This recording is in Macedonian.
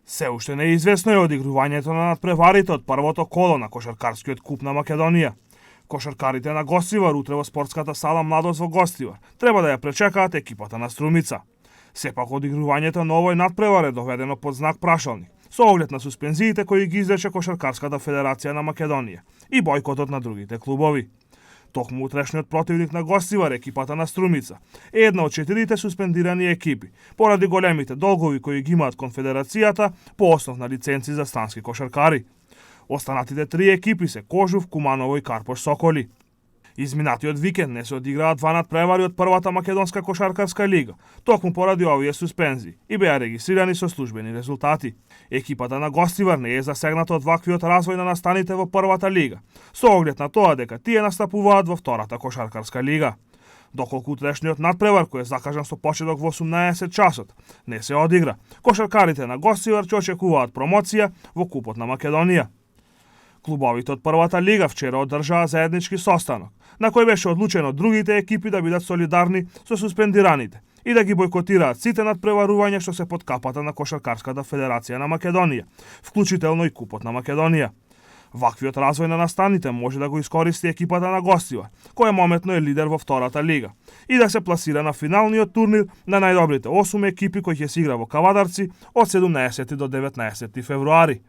Се уште неизвестно е одигрувањето на надпреварите од првото коло на кошаркарскиот куп на Македонија. Кошаркарите на Гостивар утре во спортската сала Младост во Гостивар треба да ја пречекаат екипата на Струмица. Сепак одигрувањето на овој надпревар е доведено под знак прашалник, со оглед на суспензиите кои ги изрече Кошаркарската федерација на Македонија и бојкотот на другите клубови. Токму утрешниот противник на Гостивар, екипата на Струмица, е една од 4 суспендирани екипи, поради големите долгови кои ги имаат конфедерацијата по основ на лиценци за стански кошаркари. Останатите 3 екипи се Кожув, Куманово и Карпош Соколи. Изминатиот викенд не се одиграа 2 надпревари од првата македонска кошаркарска лига, токму поради овие суспензии, и беа регистрирани со службени резултати. Екипата на Гостивар не е засегната од ваквиот развој на настаните во првата лига, со оглед на тоа дека тие настапуваат во втората кошаркарска лига. Доколку утрешниот надпревар, кој е закажан со почеток во 18 часот, не се одигра, кошаркарите на Гостивар ќе очекуваат промоција во Купот на Македонија. Клубовите од првата лига вчера одржаа заеднички состанок, на кој беше одлучено другите екипи да бидат солидарни со суспендираните и да ги бојкотираат сите надпреварувања што се под капата на Кошаркарската федерација на Македонија, вклучително и Купот на Македонија. Ваквиот развој на настаните може да го искористи екипата на Гостивар, која мометно е лидер во втората лига, и да се пласира на финалниот турнир на најдобрите 8 екипи кои ќе се игра во Кавадарци од 17 до 19 февруари.